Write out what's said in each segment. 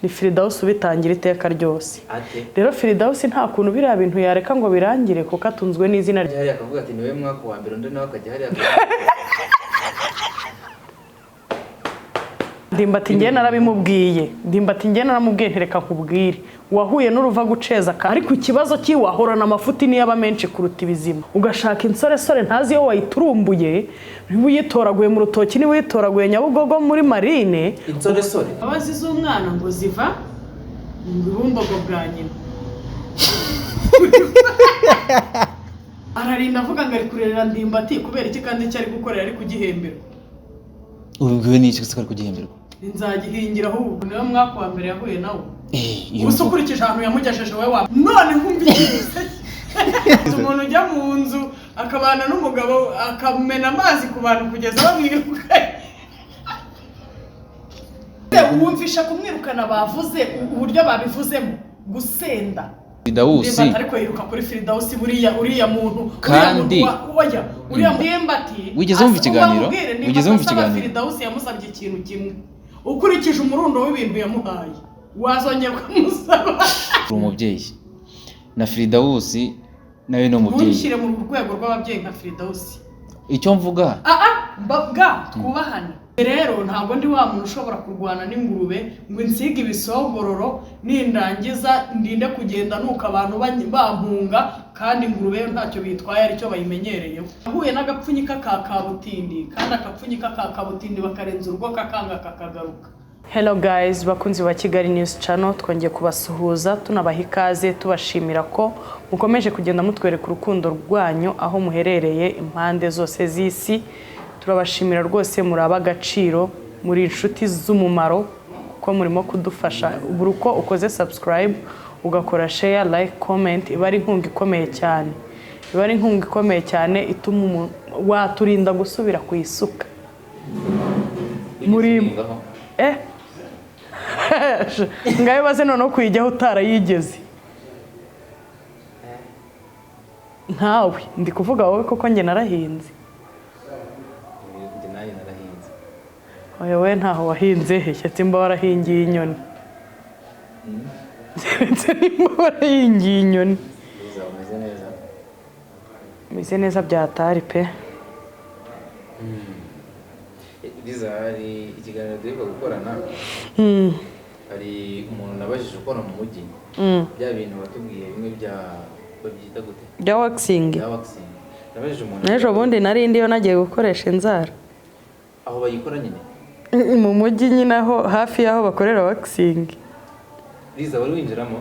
Ni Firidawusi ubitangira iteka ryose. Ate? Rero Firidawusi nta kuntu biriya bintu yareka ngo birangire, kuko atunzwe n'izina rye. Ajya hariya akavuga ati niwe mwaka wa mbere, undi nawe akajya hariya akavuga. Ndimbati njye narabimubwiye, Ndimbati njye naramubwiye nti reka nkubwire, wahuye n'uruva guceza, ariko ikibazo cy'iwahorana amafuti niyo aba menshi kuruta ibizima. Ugashaka insoresore ntazi iyo wayiturumbuye, niba uyitoraguye mu rutoki, niba uyitoraguye Nyabugogo muri marine. Insoresore. Imbabazi z'umwana ngo ziva mu bibumbogo bwa nyina. Ararinda avuga ngo ari kurerera Ndimbati kubera iki, kandi icyo ari gukorera ari kugihemberwa. Ubibwiwe n'iki se ko ari kugihemberwa? Nzagihingiraho ubu niwe mwaka wa mbere yahuye nawe. Eh, iyo Ubu se ukurikije ahantu yamugejeje wowe wa none nkumva ikintu, umuntu ujya mu nzu akabana n'umugabo akamena amazi ku bantu kugeza bamwirukanye, wumvisha kumwirukana bavuze uburyo babivuzemo gusenda. Firidawusi. Ndimbati ariko yiruka kuri Firidawusi, buriya uriya muntu uriya Kandi- muntu oya uriya Ndimbati. Wigeze wumva ikiganiro? Ubabwire, Ndimbati Wigeze wumva asaba ikiganiro? Firidawusi yamusabye ikintu kimwe, ukurikije umurundo w'ibintu yamuhaye wazongera ukamusaba? Uri umubyeyi na Firidawusi nawe ni umubyeyi. Ntunshyire mu rwego rw'ababyeyi nka Firidawusi. Icyo mvuga, Aa mbabwa twubahane rero, ntabwo ndi wa muntu ushobora kurwana n'ingurube ngo insige ibisogororo, nindangiza ndinde kugenda nuko abantu bampunga, kandi ingurube yo ntacyo bitwaye, aricyo bayimenyereyeho. Yahuye n'agapfunyika ka kabutindi, kandi agapfunyika ka kabutindi bakarenza urugo kakanga kakagaruka. Hello guys, bakunzi ba Kigali News Channel, twongeye kubasuhuza tunabaha ikaze, tubashimira ko mukomeje kugenda mutwereka urukundo rwanyu aho muherereye impande zose z'isi. Turabashimira rwose, muri ab'agaciro, muri inshuti z'umumaro kuko murimo kudufasha. Buri uko ukoze subscribe, ugakora share, like, comment, iba ari inkunga ikomeye cyane, iba ari inkunga ikomeye cyane ituma waturinda gusubira ku isuka. Muri ngayo baze noneho kuyijyaho utarayigeze nkawe. Ndi kuvuga wowe kuko njye narahinze. Njye nanjye narahinze. Oya we, ntaho wahinze he, keretse nimba warahingiye inyoni, keretse nimba warahingiye inyoni. Liza, umeze neza? Meze neza byatari pe. Liza, hari ikiganiro duheruka gukorana, hari umuntu nabajije ukora mu mujyi, bya bintu watubwiye bimwe bya babyita gute? Bya waxing. Bya waxing. Nabajije umuntu N'ejo bundi nari ndiyo nagiye gukoresha inzara. Aho bayikora nyine? Mu mujyi nyine, aho hafi y'aho bakorera waxing. Liza, wari winjiramo?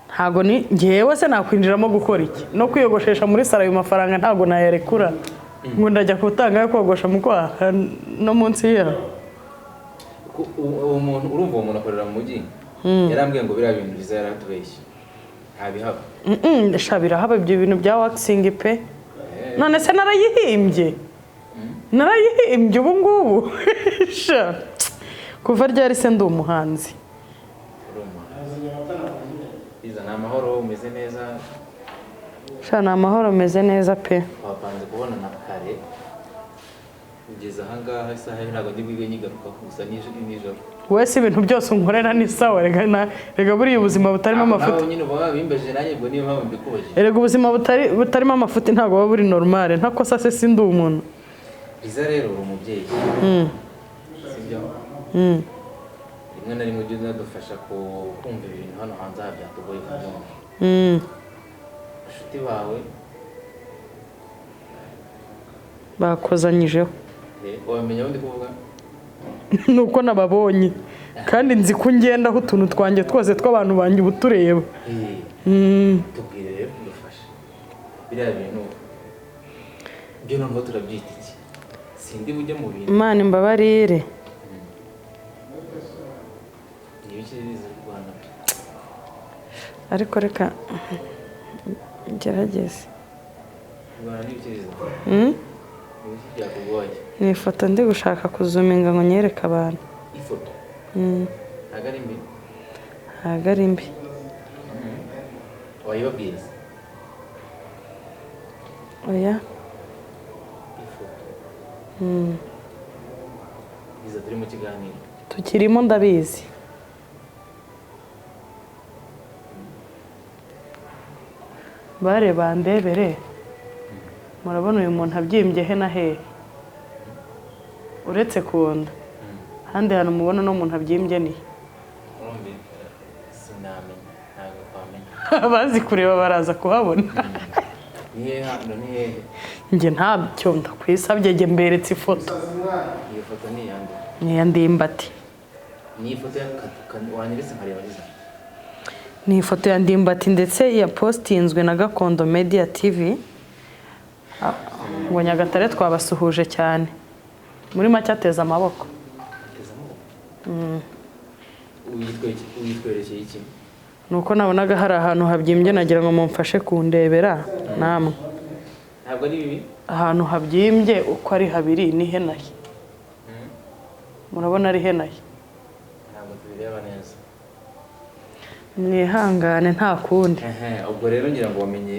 Ntago ni ngewe se nakwinjiramo gukora iki no kwiyogoshesha muri salo? Ayo mafaranga ntago nayarekura ngo ndajya kutanga yo kogosha mu kwaha no munsi yaho. Uwo muntu, urumva uwo muntu akorera mu mujyi, yarambwiye ngo biriya bintu Liza yaratubeshye, ntabihaba. Sha birahaba ibyo bintu bya waxing pe. None se narayihimbye? Narayihimbye ubu ngubu? Sha kuva ryari se ndi umuhanzi? Uri umuhanzi. Liza, ni amahoro? Umeze neza? Sha ni amahoro, meze neza pe. Twapanze kubonana kare kugeza ahangaha, isaha ntabwo ndi bwige nyigarukaho gusa nijoro. Wese ibintu byose unkorera ni sawa. Rega rega buriya ubuzima butarimo Ntabwo amafuti nawe nyine uba wabimbajije, nanjye ubwo niyo mpamvu mbikubajije. Erega ubuzima butarimo amafuti ntabwo buba buri normal. Ntakosa se sindi umuntu? Liza rero, uri umubyeyi, sibyo? Rimwe na rimwe ujya unadufasha kumva ibintu hano hanze aha byatugoye kubyumva. Inshuti bawe Bakozanyijeho. Wamenya aho ndi kuvuga? Nuko nababonye, kandi nzi ko ngendaho utuntu twanjye twose tw'abantu banjye uba utureba. Tubwire rero, dufashe biriya bintu byo noneho turabyita iki? Sindi bujye mu bintu. Imana imbabarire. Ni ibiki biza u Rwanda? Ariko reka ngerageze. U Rwanda ni ibiki biza? Ni ibiki byakugoye? Ni ifoto ndi gushaka kuzuminga ngo nyereke abantu. Ifoto ntabwo ari mbi. Ntabwo ari mbi. Wayibabwiye se? Oya. Ifoto. Liza, turi mu kiganiro. Tukirimo, ndabizi. Bare bandebere, murabona uyu muntu abyimbye he na hehe? Uretse ku nda, ahandi hantu mubona uno muntu abyimbye ni? Urumva, sinamenya, ntabwo twamenya. Abazi kureba baraza kuhabona. Ni hehe hano, ni hehe? Njye ntabyo ndakwisabye, njye mberetse ifoto. Iyo foto ni iyande? Ni iya Ndimbati. Ni ifoto ya wanyeretse nkareba neza. Ni ifoto ya Ndimbati, ndetse yapostinzwe na Gakondo Media TV. Ngo Nyagatare twabasuhuje cyane. Muri make ateze amaboko. Ateze amaboko. Uyitwerekeye iki? Ni uko nabonaga hari ahantu habyimbye, nagira ngo mumfashe kundebera namwe. Ntabwo ari bibi. Ahantu habyimbye uko ari habiri ni henahe? Murabona ari henahe? Ntabwo tubireba neza. Mwihangane, nta kundi. Ehe, ubwo rero ngira ngo wamenye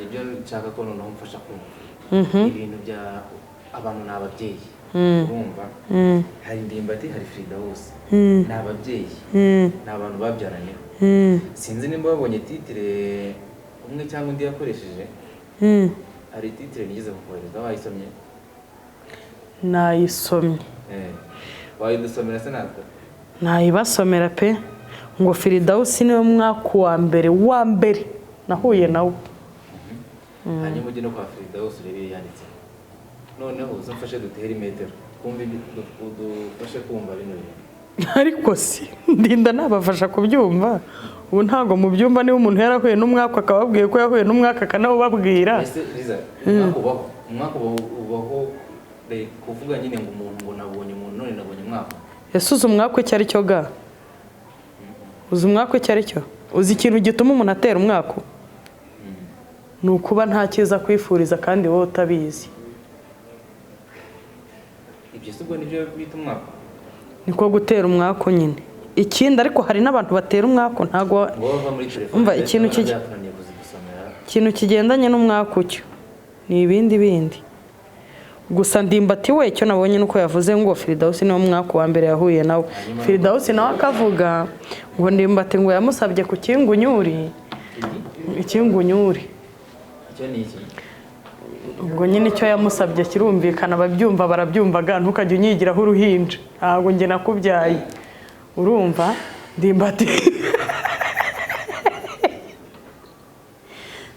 ibyo nshaka ko noneho mfasha kumva. Ibintu bya abantu ni ababyeyi, urumva, hari Ndimbati, hari Firidawusi, ni ababyeyi, ni abantu babyaranyeho. Sinzi nimba wabonye titre umwe cyangwa undi yakoresheje. Hari titre nigeze kukohereza, wayisomye? Nayisomye. Wayidusomera se natwe? Nayibasomera pe. Ngo Firidawusi niwe mwaka wa mbere nahuye nawe. Hanyuma ujye no kwa Firidawusi urebe iyo yanditse, noneho uze umfashe dutere imetero twumve udufashe kumva bino bintu. Ariko si ndinda nabafasha kubyumva? Ubu ntabwo mubyumva. Niba umuntu yarahuye n'umwaka, akababwiye ko yahuye n'umwaka, akanawubabwira. Ese Liza, umwaka ubaho? Umwaka ubaho, like, kuvuga nyine ngo umuntu ngo nabonye umuntu, none nabonye umwaka. Ese uzi umwaka icyo ari cyo ga? Uzi umwaka icyo ari cyo? Uzi ikintu gituma umuntu atera umwaka? Ni ukuba nta cyiza kwifuriza kandi wowe utabizi. Ibyo si ubwo nibyo bita umwaka? Niko gutera umwaka nyine. Ikindi ariko, hari n'abantu batera umwaka ntabwo Ngo bava muri telefone. Umva, ikintu byatunaniye kuzidusomera. Ikintu kigendanye n'umwaka ucyo ni ibindi bindi. Gusa Ndimbati we, icyo nabonye nuko yavuze ngo Firidawusi niwo mwaka wa mbere yahuye nawe. Firidawusi nawe akavuga ngo Ndimbati ngo yamusabye ku kingunyuri. Ikingunyuri. Icyo ni iki? Ubwo nyine icyo yamusabye kirumvikana, ababyumva barabyumvaga. Ntukajye unyigiraho uruhinja, ntabwo njye nakubyaye. Urumva,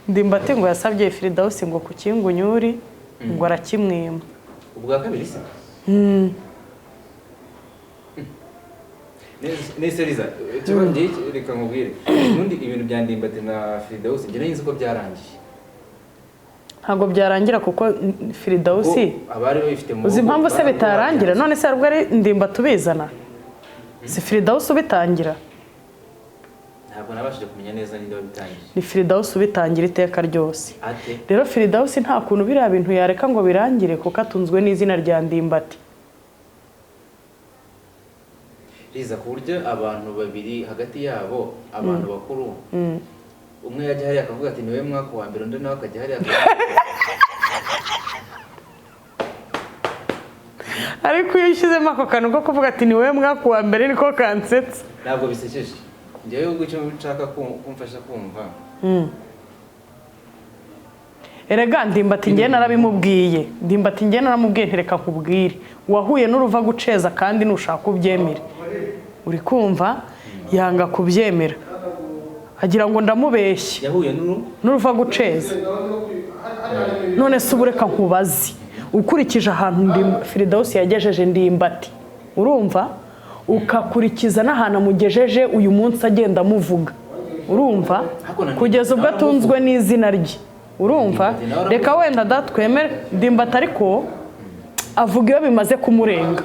Ndimbati ngo yasabye Firidawusi ngo ku kingunyuri, ngo arakimwima. Ubwa kabiri se? Nese Liza, ikibazo ngiye, reka nkubwire. Ubundi ibintu bya Ndimbati na Firidawusi njye nari nzi ko byarangiye. Ntabwo byarangira, kuko Firidawusi Ko abari babifite mu Uzi rugo impamvu se bitarangira? babyanze. None se hari ubwo ari Ndimbati ubizana? Si Firidawusi ubitangira? Ntabwo nabashije kumenya neza ninde wabitangiye. Ni Firidawusi ubitangira iteka ryose. Ate? Rero Firidawusi nta kuntu biriya bintu yareka ngo birangire, kuko atunzwe n'izina rya Ndimbati. Riza, ku buryo abantu babiri hagati yabo, abantu bakuru, umwe yajya hariya akavuga ati niwe mwaka wa mbere, undi nawe akajya hariya akavuga Ariko iyo ushyizemo ako kantu ko kuvuga ati ni wowe mwaka wa mbere, niko kansetsa. Ntabwo bisekeje. Njyewe ubwo icyo nshaka kumfasha kumva. Erega Ndimbati njye narabimubwiye. Ndimbati njye naramubwiye nti reka nkubwire, wahuye n'uruva guceza, kandi nushaka ubyemere. Uri kumva, yanga kubyemera, agira ngo ndamubeshye. Yahuye n'uru N'uruva guceza. None se ubu reka nkubaze, ukurikije ahantu Firidawusi yagejeje Ndimbati, urumva, ukakurikiza n'ahantu amugejeje uyu munsi agenda amuvuga, urumva, Ariko na kugeza ubwo Ndimbati nawe atunzwe n'izina rye, urumva? Ndimbati nawe aramuvuga. Reka wenda da twemere Ndimbati, ariko avuga iyo bimaze kumurenga.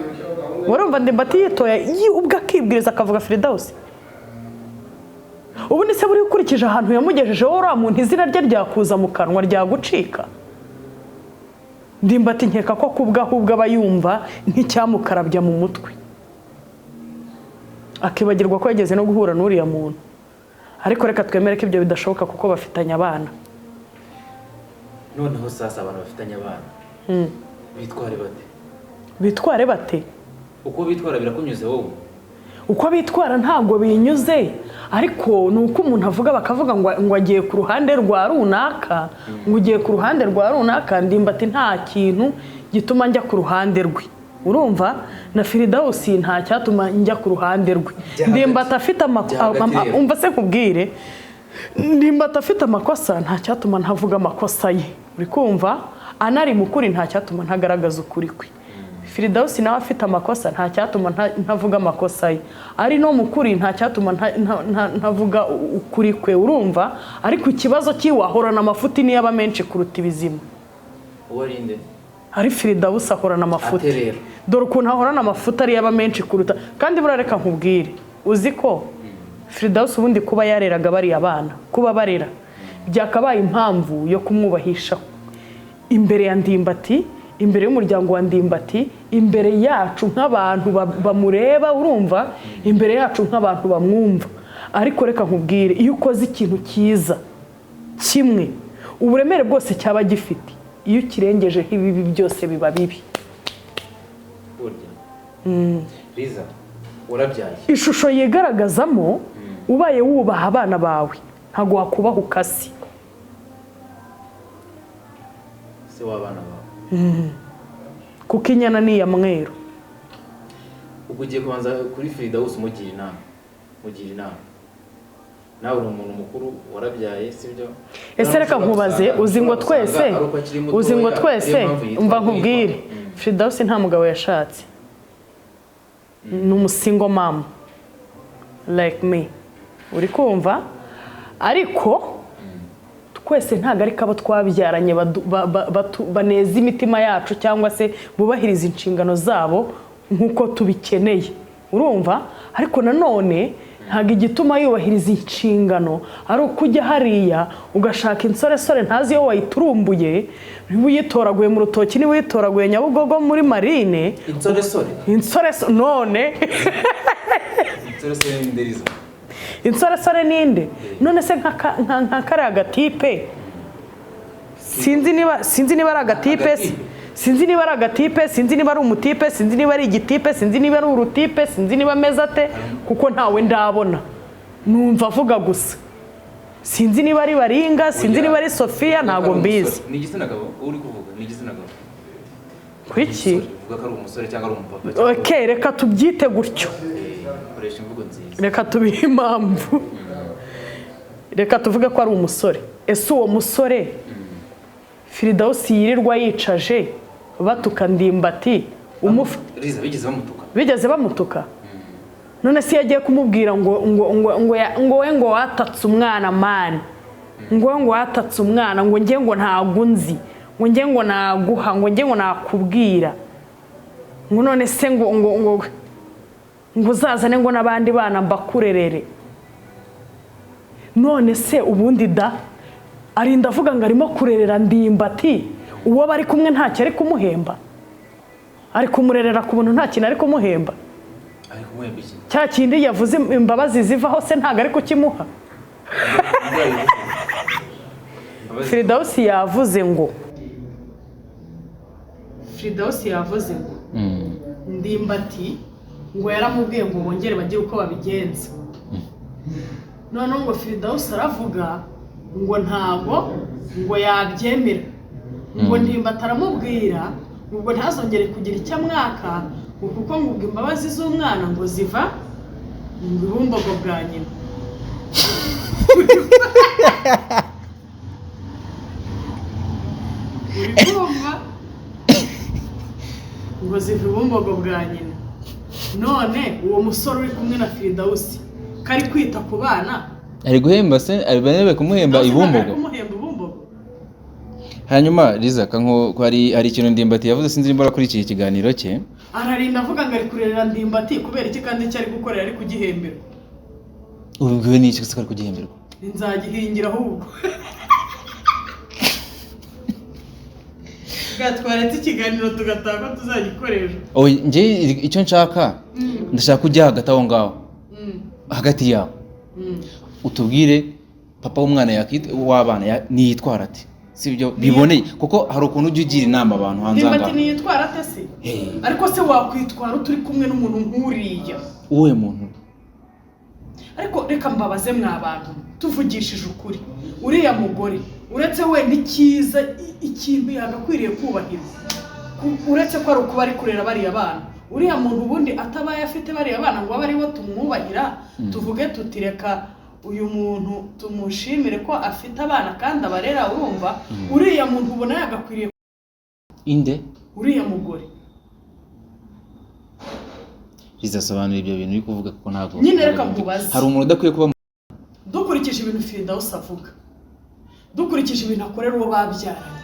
Urumva, Ndimbati yitoye ubwo akibwiriza akavuga Firidawusi. Ubundi se buriya, ukurikije ahantu yamugejeje, wowe uriya muntu izina rye ryakuza mu kanwa, ryagucika? Ndimbati nkeka ko kubwo ahubwo aba yumva nk'icyamukarabya mu mutwe, akibagirwa ko yageze no guhura n'uriya muntu. Ariko reka twemere ko ibyo bidashoboka, kuko bafitanye abana. Noneho sasa abantu bafitanye abana bitware bate? Bitware bate? Uko bitwara birakunyuze wowe? Uko bitwara ntabwo binyuze. Ariko ni uko umuntu avuga bakavuga ngo agiye ku ruhande rwa runaka, ngo ugiye ku ruhande rwa runaka. Ndimbati nta kintu gituma njya ku ruhande rwe, urumva? Na Firidawusi nta cyatuma njya ku ruhande rwe. Ndimbati afite umva se nkubwire, Ndimbati afite amakosa, nta cyatuma ntavuga amakosa ye, uri kumva? Anari mukuri, nta cyatuma ntagaragaza ukuri kwe. Firidawusi nawe afite amakosa, nta cyatuma ntavuga amakosa ye. Ari no mukuri, nta cyatuma ntavuga ukuri kwe, urumva? Ariko ikibazo cy'iwahorana amafuti niyo aba menshi kuruta ibizima. Ari Firidawusi ahorana amafuti, dore ukuntu ahorana amafuti ariyo aba menshi kuruta. Kandi burareka nkubwire, uzi ko Firidawusi ubundi kuba yareraga bariya bana, kuba barera byakabaye impamvu yo kumwubahisha imbere ya Ndimbati, imbere y'umuryango wa Ndimbati, imbere yacu nk'abantu bamureba, urumva? Imbere yacu nk'abantu bamwumva. Ariko reka nkubwire, iyo ukoze ikintu cyiza kimwe, uburemere bwose cyaba gifite, iyo ukirengejeho ibibi byose biba bibi. Ishusho yigaragazamo, ubaye wubaha abana bawe ntabwo wakubaha ukasi se w'abana bawe, kuko inyana ni iya mweru. Ubwo ugiye kubanza kuri Firidawusi umugira inama, nawe uri umuntu mukuru warabyaye, sibyo? Ese reka nkubaze, uzi ngo twese umva nkubwire, Firidawusi nta mugabo yashatse, ni umusingo mama like me, uri kumva? Ariko twese ntago ariko abo twabyaranye baneza imitima yacu cyangwa se bubahiriza inshingano zabo nk'uko tubikeneye, urumva? Ariko nanone ntago igituma yubahiriza inshingano ari uko ujya hariya ugashaka insoresore ntazi iyo wayiturumbuye, niba uyitoraguye mu rutoki, niba uyitoraguye Nyabugogo muri marine. Insoresore? Insoresore none insoresore ni insoresore ninde? None se nka kariya gatipe, sinzi niba ari agatipe, sinzi niba ari agatipe, sinzi niba ari umutipe, sinzi niba ari igitipe, sinzi niba ari urutipe, sinzi niba ameze ate, kuko ntawe ndabona, numva avuga gusa. Sinzi niba ari Baringa, sinzi niba ari Sofia, ntago mbizi. Ni igitsina gabo uri kuvuga, ni igitsina gabo. Kuki? Uvuga ko ari umusore cyangwa ari umupapa? Okay, reka tubyite gutyo. Koresha imvugo nziza. Reka tubihe impamvu. Reka tuvuge ko ari umusore. Ese uwo musore Firidawusi yirirwa yicaje batuka Ndimbati, bigeze bamutuka? None se yagiye kumubwira ngo ngo ngo ngo ngo we ngo watatse umwana mani, ngo ngo watatse umwana, ngo nge ngo ntago nzi, ngo nge ngo naguha, ngo nge ngo nakubwira, ngo none se ngo ngo ngo ngo uzazane ngo n'abandi bana mbakurerere. None se ubundi da arinda avuga ngo arimo kurerera Ndimbati, uwo bari kumwe ntacyo ari kumuhemba, ari kumurerera ku buntu nta kintu ari kumuhemba. Cya kindi yavuze imbabazi zivaho se ntago ari kukimuha. Firidawusi yavuze ngo Ndimbati ngo yaramubwiye ngo bongere bagire uko babigenza. Noneho ngo Firidawusi aravuga ngo ntago ngo yabyemera, ngo Ndimbati aramubwira ubwo ntazongere kugira icyo amwaka, kuko ngo ubwo imbabazi z'umwana ngo ziva mu bibumbogo bwa nyina. Ngo ziva ibumbogo bwa nyina. None uwo musore uri kumwe na Firidawusi kari kwita ku bana, ari guhemba se, ari bane kumuhemba ibumbogo. Hanyuma Liza kanko hari ikintu Ndimbati yavuze, sinzi niba kuri iki kiganiro cye, ararinda avuga ngo ari kurerera Ndimbati kubera iki kandi icyo ari gukorera ari kugihemberwa. Ubwo ni iki se ari kugihemberwa? Nzagihingira ahubwo. Gatwaretse ikiganiro tugataha ko tuzagikoresha. Oye, nje icyo nshaka, ndashaka kujya hagati aho ngaho, hagati yaho utubwire papa w'umwana w'abana niyitwara ate, sibyo biboneye, kuko hari ukuntu ujya ugira inama abantu hanze aha. Ndimbati niyitwara ate se? Ariko se wakwitwara turi kumwe n'umuntu nk'uriya? Uwe muntu? Ariko reka mbabaze mwa bantu, tuvugishije ukuri, uriya mugore uretse wenda icyiza, ikintu yagakwiriye kubahirwa, uretse ko ari ukuba ari kurera bariya bana, uriya muntu ubundi atabaye afite bariya bana ngo abe aribo tumwubahira, tuvuge tuti reka uyu muntu tumushimire ko afite abana kandi abarera, urumva uriya muntu ubona yagakwiriye Inde? Uriya mugore. Bizasobanura ibyo bintu uri kuvuga, kuko ntabwo Nyine reka nkubaze. Hari umuntu udakwiye kuba Dukurikije ibintu Firidawusi avuga, dukurikije ibintu akorera uwo babyaranye,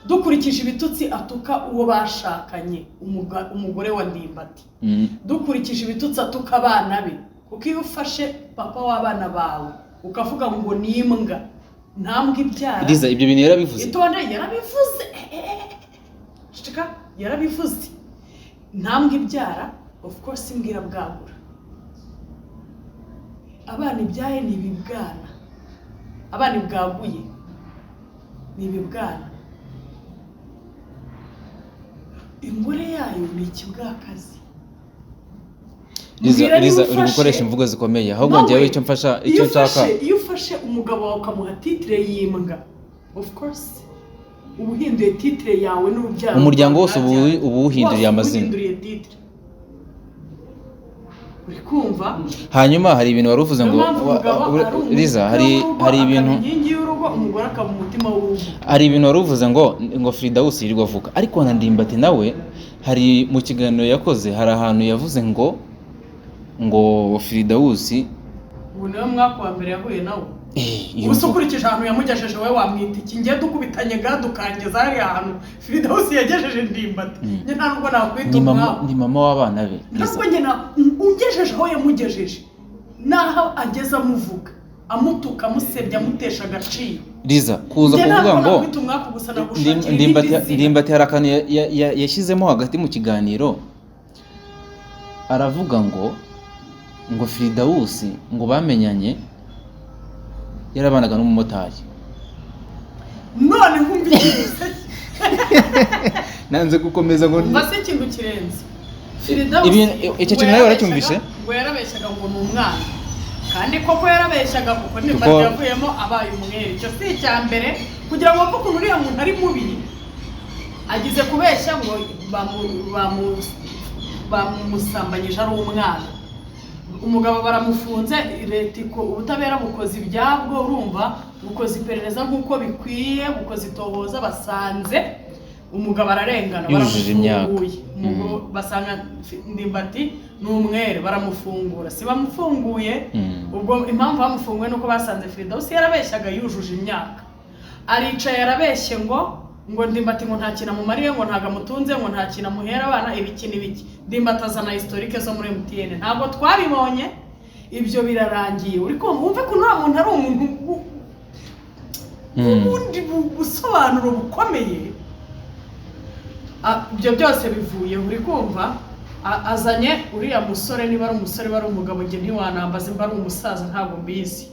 dukurikije ibitutsi atuka uwo bashakanye, umugore wa Ndimbati, dukurikije ibitutsi atuka abana be, kuko iyo ufashe papa w'abana bawe ukavuga ngo ni imbwa, nta mbwa ibyara. Liza, ibyo bintu yarabivuze? Itonde, yarabivuze. Ceceka, yarabivuze. Nta mbwa ibyara, of course imbwa irabwagura. Abana ibyaye ni ibibwana, abana ibwaguye ni ibibwana, ingore yayo ni ikibwakazi. Liza, Mbwira niba Liza, uri gukoresha imvugo zikomeye. Ahubwo Nawe, njyewe icyo mfasha, icyo iyo nshaka iyo ufashe umugabo wawe ukamuha titre y'imbwa, of course uba uhinduye titre yawe n'urubyaro Umuryango rwawe wose uba mwabyaranye. uba uwuhinduriye Wose uba amazina. uhinduriye titre, uri kumva? Hanyuma hari ibintu wari uvuze Niyo ngo mpamvu umugabo ari umutima Liza, hari w'urugo, hari akaba ibintu inkingi y'urugo, umugore akaba umutima w'urugo. Hari ibintu wari uvuze ngo Firidawusi yirirwa avuga, ariko na Ndimbati nawe hari mu kiganiro yakoze, hari ahantu yavuze ngo Firidawusi Ubu niwe mwaka wa mbere yahuye nawe. Iyo Ubu se mvugo ukurikije ahantu yamugejeje, wowe wamwita iki? Njye dukubitanye gade ukangeza hariya hantu Firidawusi yagejeje Ndimbati, njye nta nubwo nakwita Ni mama, umwaku. ni mama w'abana be, Liza. Ntabwo njye na ugejeje aho yamugejeje n'aho ageze amuvuga, amutuka, amusebya, amutesha agaciro. Liza, kuza Njye kuvuga ntabwo ngo nakwita umwaku, gusa nagushakira Ndimbati irindi zina. Ndimbati hari akantu yashyizemo hagati mu kiganiro, aravuga ngo Firidawusi ngo bamenyanye yarabanaga n'umumotari. None nkumva ikintu se Nanze gukomeza ngo Umva se ikintu kirenze Firidawusi Icyo ngo kintu nawe waracyumvise? Ngo yarabeshyaga ngo ni umwana, kandi koko yarabeshyaga, kuko Ndimbati yavuyemo abaye umwere. Icyo si icya mbere. Kugira ngo wumve ukuntu uriya muntu ari mubi, agize kubeshya ngo bamusambanyije ari umwana, umugabo baramufunze, leta ubutabera bukoze ibyabwo, urumva, bukoze iperereza nk'uko bikwiye, bukoze itohoza, basanze umugabo ararengana. Yujuje imyaka. Baramufunguye. Basanga Ndimbati ni umwere, baramufungura. Si bamufunguye? Ubwo impamvu bamufunguye ni uko basanze Firidawusi yarabeshyaga yujuje imyaka. Aricaye arabeshye ngo Ndimbati ngo nta kintu amumariye, ngo ntabwo amutunze, ngo nta kintu amuhera abana, ibiki n'ibiki. Ndimbati azana historique zo muri MTN, ntabwo twabibonye. Ibyo birarangiye. Uri kumva, wumve ko nta muntu ari umuntu ubundi busobanuro bukomeye. Ibyo byose bivuye, uri kumva, azanye uriya musore, niba ari umusore, niba ari umugabo, njye ntiwanambaza, nimba ari umusaza ntabwo mbizi.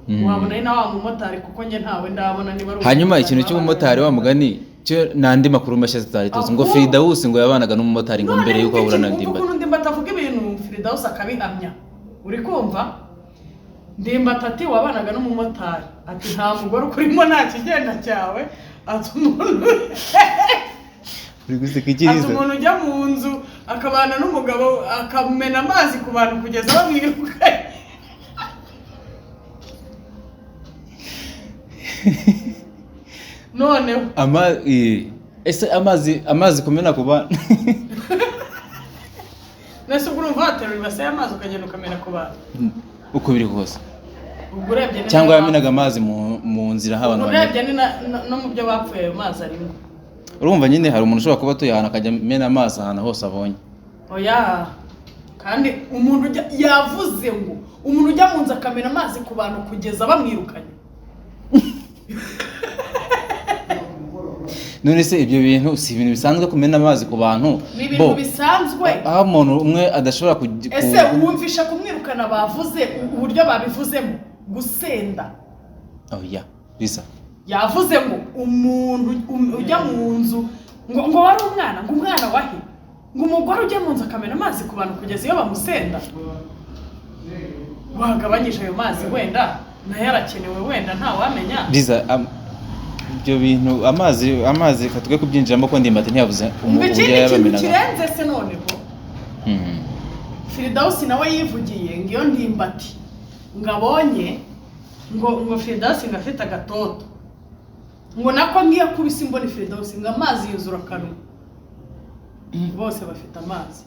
Wabona ari na wa mumotari, kuko njye ntawe ndabona niba ari Hanyuma umumotari ikintu cy'umumotari, wa mugani cyo ni andi makuru mashya tutari tuzi, ngo Ahubwo Firidawusi ngo yabanaga n'umumotari ngo mbere y'uko ahura na wumva Ndimbati. ukuntu Ndimbati avuga ibintu, Firidawusi akabihamya, uri kumva? Ndimbati ati wabanaga n'umumotari, ati nta mugore ukurimo, nta kigenda cyawe, ati umuntu Uri guseka? Ati umuntu ujya mu nzu akabana n'umugabo akamena amazi ku bantu kugeza bamwirukanye. Noneho Ese amazi kumena ku bana? Nese ubwo urumva waterura ibase y'amazi ukagenda ukamena ku bantu? Uko biri kose. Ubwo urebye ni Cyangwa yamenaga amazi mu nzira aho abantu Ubwo banyura. urebye ni no mu byo bapfuye ayo mazi arimo. Urumva nyine hari umuntu ushobora kuba atuye ahantu akajya amena amazi ahantu hose abonye. Oya, kandi umuntu ujya, yavuze ngo umuntu ujya mu nzu akamena amazi ku bantu kugeza bamwirukanye. None se ibyo bintu si ibintu bisanzwe, kumena amazi ku bantu? Ni ibintu Bo, bisanzwe. aho umuntu umwe adashobora Ese wumvisha kumwirukana bavuze uburyo babivuzemo gusenda? Oya Lisa. Yavuze ngo umuntu ujya mu nzu ngo wari umwana, ngo umwana wahe, ngo umugore ujya mu nzu akamena amazi ku bantu kugeza iyo bamusenda. Wagabanyije ayo mazi, wenda nayo arakenewe, wenda ntawamenya. Liza, ibyo bintu, amazi, reka twe kubyinjiramo, ko Ndimbati ntiyavuze Umva, uburyo ikindi kintu yabamenaga. kirenze se noneho, Firidawusi nawe yivugiye ngo iyo Ndimbati ngo abonye ngo Firidawusi ngo afite agatoto, ngo nako ngiyo akubise imboni Firidawusi, ngo amazi yuzura akanwa. Bose bafite amazi.